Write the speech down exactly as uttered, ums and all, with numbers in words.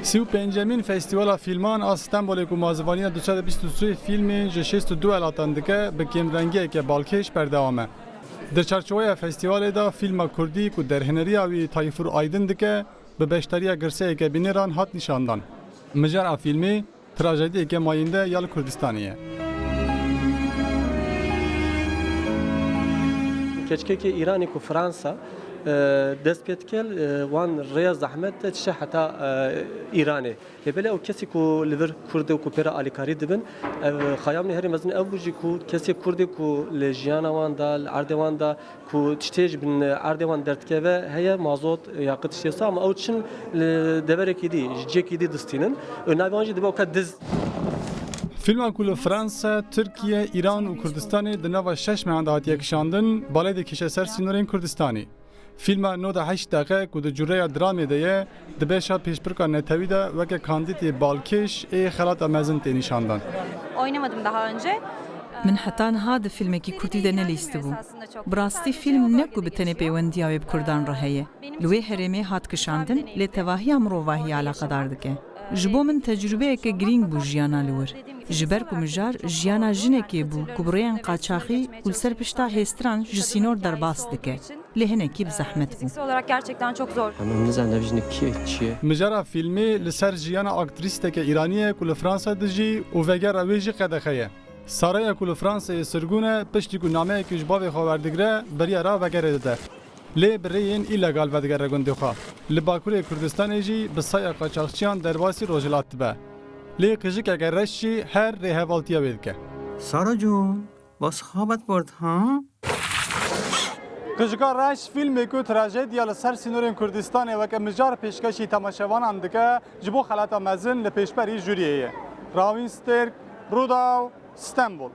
Sî û pêncemîn Festîvala Fîlman a Stenbolê ku mazivaniya du sed û bîst û sê fîlmê ji şêst û du welatan dike, bi kêmrengiyeke balkêş berdewam e. Di çarçoweya festîvalê de fîlma kurdî ku derhêneriya wî Tayfûr Aydin dike, bi beşdariya girseyeke bîneran hat nîşandan. Mijara fîlmê trajediyeke mayînde ya li Kurdistanê ye. Keçikekê Îranê ku Fransa, e, dest pê dike, e, wan rêya zehmet de diçe heta, e, Îranê. Lê belê ew kesî ku li vir Kurd e û ku pê re alîkarî dibin, ev xayamê herî mezin ew bû jî ku kesê Kurdê ku li jiyana wan de, li erdê wan de, ku tiştê ji bin erdê wan derdikeve heye, mazot, yaqit tiştê wisa, ama ew çin li deverekî dî, ji cihekî dî distînin. Û navê wan jî dibe weke diz. Fîlma ku li Fransa, Tirkiye, Îran û Kurdistanê di nava şeş mehan de hatiye kişandin, balê dikişe ser sînorên Kurdistanê. Fîlma nod û heşt deqe ku di cureya dramê de ye, di beşa pêşbirka netewî de weke kandîtê balkêş ê xelata mezin tê nîşandan. Oynamadım daha önce. Min heta niha di fîlmekî kurdî de nelîstibû. Bi rastî fîlm ne ku bi tenê peywendiya wê bi kurdan re heye. Li wê herêmê hat kişandin, lê tevahiya mirovahiyê eleqedar dike. Ji bo min tecrûbeyeke girîng bû jiyana li wir. Ji ber ku mijar jiyana jinekê bû ku bi rêyên qaçaxî û li ser pişta hêstiran ji sînor derbas dike. Lê hinekî bi zehmet bû. Fiziksel olarak gerçekten çok zor. Em, em nizanin ev jinik kî ye, çi ye. Mijara fîlmê li ser jiyana aktrîsteke Îranî ye ku li Fransa dijî û vegera wê jî qedexe ye. Saraya ku li Fransayê sirgûn e, piştî ku nameyekî ji bavê xwe werdigire, biryara vegerê dide. Lê bi rêyên îlegal vedigere gundê xwe. Li Bakurê Kurdistanê jî bi saya qaçaxçiyan derbasî rojhilat dibe. Lê qijikeke reş jî her rêhevaltiya wê dike. Sara cûn, bas xabat bord ha? Qijika Reş fîlmê ku trajediya li ser sînorên Kurdistanê weke mijar pêşkêşî temaşevanan dike, ji bo xelata mezin li pêşberî jûriyê ye. Rawîn Sterk, Rûdaw, Stenbol.